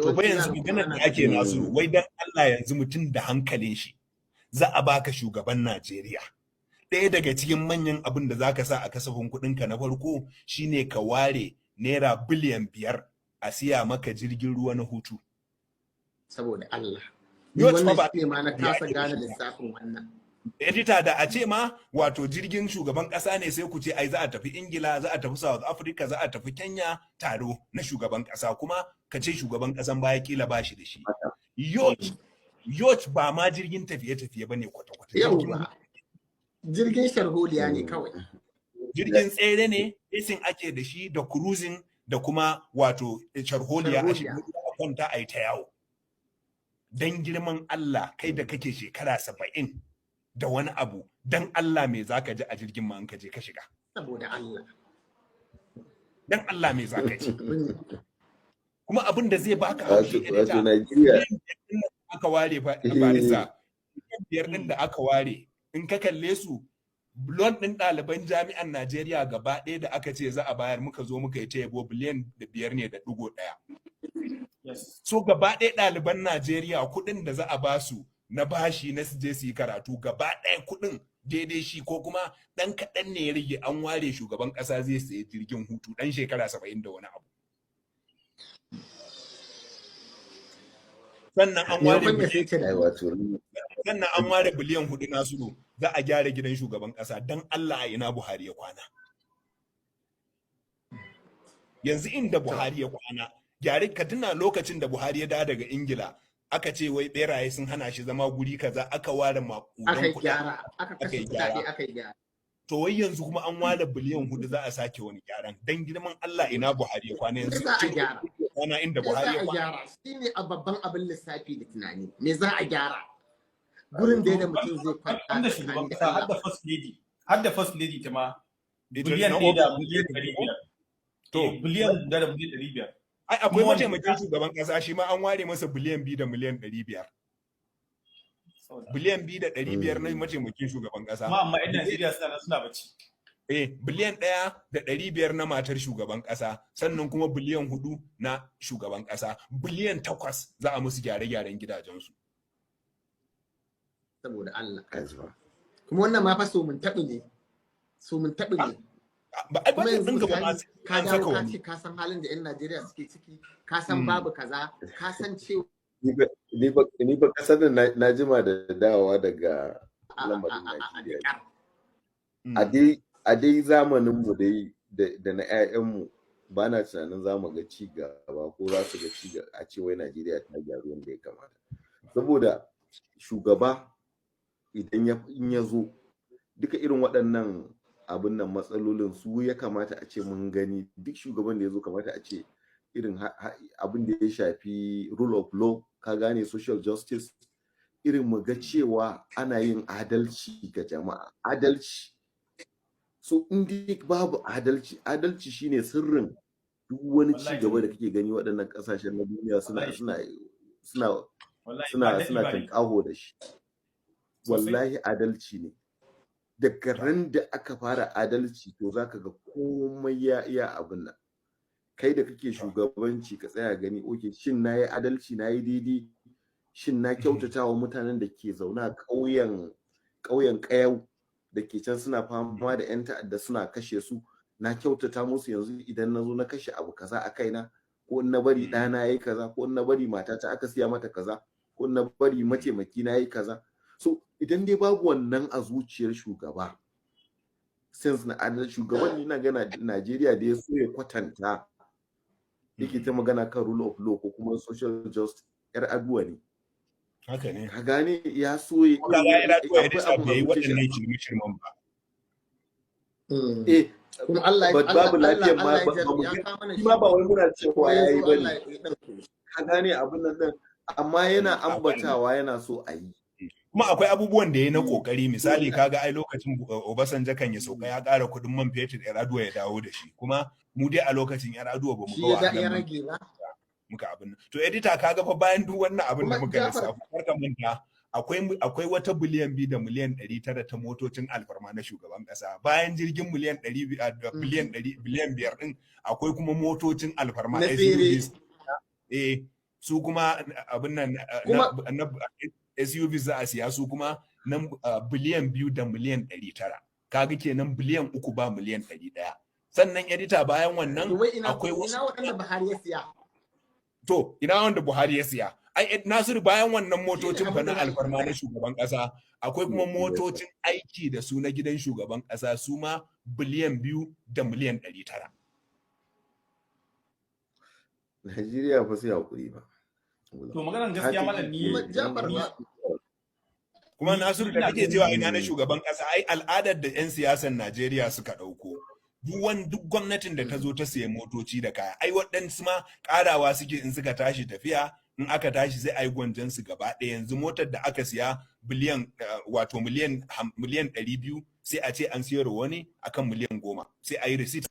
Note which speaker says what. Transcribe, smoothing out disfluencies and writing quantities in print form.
Speaker 1: To fa
Speaker 2: Yawanci
Speaker 1: yanzu
Speaker 2: za ka kuma
Speaker 1: maganar
Speaker 2: ana
Speaker 1: da ake, Nasiru,
Speaker 3: Mm.
Speaker 1: wai dan Allah yanzu mutum da hankalin shi za a baka shugaban Najeriya. Ɗaya daga cikin manyan abin da zaka sa a kasafin kuɗinka na farko shine ka ware naira biliyan 5 a siya maka jirgin ruwa na hutu.
Speaker 2: Saboda Allah. Ni
Speaker 1: Yacht fa
Speaker 2: wannan
Speaker 1: ba
Speaker 2: shi ne ma na
Speaker 1: ya
Speaker 2: kasa
Speaker 1: ake da
Speaker 2: gane
Speaker 1: shi ba.
Speaker 2: lissafin wannan.
Speaker 1: Edita, da a ce ma wato jirgin shugaban kasa ne, sai ku ce ai za a tafi Ingila, za a tafi South Africa, za a tafi Kenya taro na shugaban kasa, kuma ka ce shugaban kasan baya kila ba shi da shi. Yacht, yacht ba ma jirgin tafiye-tafiye bane kwata-kwata. Jirgin
Speaker 2: Yauwa. Jirgin sharholiya ne kawai.
Speaker 1: Jirgin tsere ne, racing ake da shi da cruising da kuma wato sharholiya, a shiga
Speaker 2: Sharholiya.
Speaker 1: a kwanta a yi ta yawo. Dan girman Allah, kai da kake shekara 70 da wani abu, dan Allah me zaka ji a jirgin ma in ka je ka shiga?
Speaker 2: Saboda Allah.
Speaker 1: Dan Allah me zaka ji?
Speaker 2: Abin
Speaker 1: Kuma abin da zai baka haushi,
Speaker 3: Wato
Speaker 1: edita,
Speaker 3: Najeriya
Speaker 1: biliyan 5 ɗin da aka ware fa, barista, biliyan 5 ɗin da aka ware, in ka kalle su, loan ɗin ɗaliban jami'an Najeriya gaba ɗaya da aka ce za a bayar, muka zo muka yi ta yabo, biliyan da 5 ne da ɗigo ɗaya. So gaba ɗaya ɗaliban Najeriya kuɗin da za a ba su na bashi na su je su yi karatu, gaba ɗaya kuɗin daidai shi ko kuma ɗan kaɗan ne ya rage, an ware shugaban ƙasa zai sayi jirgin hutu ɗan shekara 70 da wani abu. Sannan an ware
Speaker 2: Maimakon ya sai
Speaker 3: Ai
Speaker 2: ta
Speaker 3: wato
Speaker 1: Sannan an ware biliyan 4, Nasiru, za a gyara gidan shugaban ƙasa. Don Allah a ina Buhari ya kwana? Yanzu inda Buhari ya kwana, gyare ka tuna lokacin da Buhari ya dawo daga Ingila, aka ce wai beraye sun hana shi zama guri kaza, aka ware
Speaker 2: Aka
Speaker 1: maƙudan
Speaker 2: yi
Speaker 1: kuɗaɗe
Speaker 2: gyara, aka
Speaker 1: aka
Speaker 2: kashe
Speaker 1: yi
Speaker 2: kuɗaɗe,
Speaker 1: gyara.
Speaker 2: Aka yi gyara.
Speaker 1: To wai yanzu kuma an ware biliyan 4 za a sake wani gyaran. Dan girman Allah, ina Buhari ya kwana
Speaker 2: Me
Speaker 1: yanzu?
Speaker 2: za a gyara?
Speaker 1: Kwana inda
Speaker 2: Me za
Speaker 1: Buhari ya
Speaker 2: a
Speaker 1: kwana.
Speaker 2: gyara? Shi ne a babban abin lissafi da tunani. Me za a gyara? Gurin da mutum zai kwanta
Speaker 4: Wanda shugaban
Speaker 2: tsakani da
Speaker 4: kasa har
Speaker 2: Allah.
Speaker 4: da first lady, har da first lady ta ma
Speaker 1: Ita
Speaker 4: biliyan
Speaker 1: na
Speaker 4: ɗaya da
Speaker 1: ofis
Speaker 4: miliyan ɗari biyar.
Speaker 1: To.
Speaker 4: Eh, biliyan 1 da miliyan 500.
Speaker 1: Ai akwai
Speaker 4: Kuma wanda-
Speaker 1: mataimakin shugaban kasa, shi ma an ware masa biliyan 2 da miliyan 500. Biliyan 2 da 500 na mataimakin shugaban kasa.
Speaker 4: Kuma amma 'yan Najeriya suna nan suna bacci.
Speaker 1: Eh, biliyan 1 da 500 na matar shugaban kasa, sannan kuma biliyan 4 na shugaban kasa. Biliyan 8 za a musu gyare-gyaren gidajensu.
Speaker 2: Saboda Allah.
Speaker 3: Kaji ba.
Speaker 2: Kuma wannan ma fa so mun taɓi ne. So mun taɓi ne.
Speaker 1: Ba ai
Speaker 2: Kuma
Speaker 1: budget
Speaker 2: yanzu
Speaker 1: ɗin gaba ma
Speaker 2: misali
Speaker 1: sai
Speaker 2: ka
Speaker 1: an
Speaker 2: dawo
Speaker 1: saka
Speaker 2: ka
Speaker 1: wani.
Speaker 2: ce ka san halin da 'yan Najeriya suke ciki, ka san babu kaza, ka san cewa
Speaker 3: Ni ba kasar nan na jima da dawowa daga lamarin
Speaker 2: a
Speaker 3: Najeriya.
Speaker 2: da ƙyar.
Speaker 3: A dai zamanin mu dai da na 'ya'yanmu, ba na tunanin za mu ga ci gaba ko za su ga ci gaba a ce wai Najeriya ta gyaru yadda ya kamata. Saboda shugaba idan ya in ya zo, duka irin waɗannan abin nan matsalolin su ya kamata a ce mun gani. Duk shugaban da ya zo kamata a ce irin abin da ya shafi rule of law, ka gane, social justice, irin mu ga cewa ana yin adalci ga jama'a, adalci. So in dai babu adalci, adalci shine sirrin duk wani ci gaba da kake gani waɗannan ƙasashen na duniya suna suna suna suna suna tinƙaho da shi. Wallahi adalci ne. Daga ran da aka fara adalci, to zaka ga komai ya iya abin nan. Kai da kake shugabanci, ka tsaya gani, okay, shin na yi adalci, na yi daidai? Shin na kyautata wa mutanen da ke zaune a ƙauyen ƙayau da ke can suna fama da 'yan ta'adda suna kashe su? Na kyautata musu? Yanzu idan na zo na kashe abu kaza a kaina, ko in na bari ɗana ya yi kaza, ko in na bari matata aka siya mata kaza, ko in na bari mataimaki na yi kaza. So idan dai babu wannan a zuciyar shugaba, sense na adalci, shugaban ni na ga Najeriya da ya so ya kwatanta, yake ta magana kan rule of law ko kuma social justice, yar aduwa ne.
Speaker 1: Haka ne.
Speaker 3: Ka gane, ya so ya
Speaker 1: Kaga yar aduwa ya bai yi waɗannan shirme-shirmen ba.
Speaker 3: Eh,
Speaker 2: Kuma Allah
Speaker 3: but babu lafiyar ma
Speaker 2: Allah
Speaker 3: ba mu
Speaker 2: ya
Speaker 3: ga
Speaker 2: kawo mana
Speaker 3: shi ma ba wai muna cewa yayi bane.
Speaker 2: Allah ya ɗauke shi.
Speaker 3: Ka gane abin nan din, amma yana ambatawa yana so a yi.
Speaker 1: Kuma akwai abubuwan da ya na kokari. Misali, kaga ai lokacin Obasanjo kan ya sauka ya ƙara kuɗin man fetur, Yar'adua ya dawo da shi. Kuma mu dai a lokacin Yar'adua ba mu
Speaker 2: Shi
Speaker 1: ga
Speaker 2: ya da ya
Speaker 1: wahalar man
Speaker 2: rage ba.
Speaker 1: muka abin nan. To edita, kaga fa bayan duk wannan abin da
Speaker 2: Kuma
Speaker 1: muka
Speaker 2: Jafar-
Speaker 1: lissafa, kar ka manta akwai wata biliyan 2 da miliyan 900 ta motocin alfarma na shugaban kasa. Bayan jirgin miliyan ɗari biliyan ɗari biliyan 5 ɗin, akwai kuma motocin alfarma
Speaker 2: Na tsere.
Speaker 1: SUVs. Eh. Su kuma abin nan na SUV za a siya, su kuma nan 2.9 biliyan. Kaga kenan 3 biliyan ba miliyan 100. Sannan, edita, bayan wannan akwai
Speaker 2: wasu ina waɗanda Buhari ya siya?
Speaker 1: To, ina wanda Buhari ya siya? Ai Nasiru, bayan wannan motocin fa na alfarma na shugaban kasa, akwai kuma motocin aiki da su na gidan shugaban kasa, su ma 2.9 biliyan.
Speaker 3: Najeriya fa sai hakuri ba.
Speaker 4: To, maganar gaskiya, malam, ni
Speaker 1: Kuma Nasiru, da kake cewa ina na shugaban kasa, ai al'adar da 'yan siyasan Najeriya suka ɗauko, duk gwamnatin da ta zo ta siya motoci da kaya, ai waɗansu ma ƙarawa suke in suka tashi tafiya. In aka tashi sai ai gwanjan su gaba ɗaya. Yanzu motar da aka siya biliyan, wato miliyan 200, sai a ce an siyar wani akan miliyan 10, sai a yi receipt.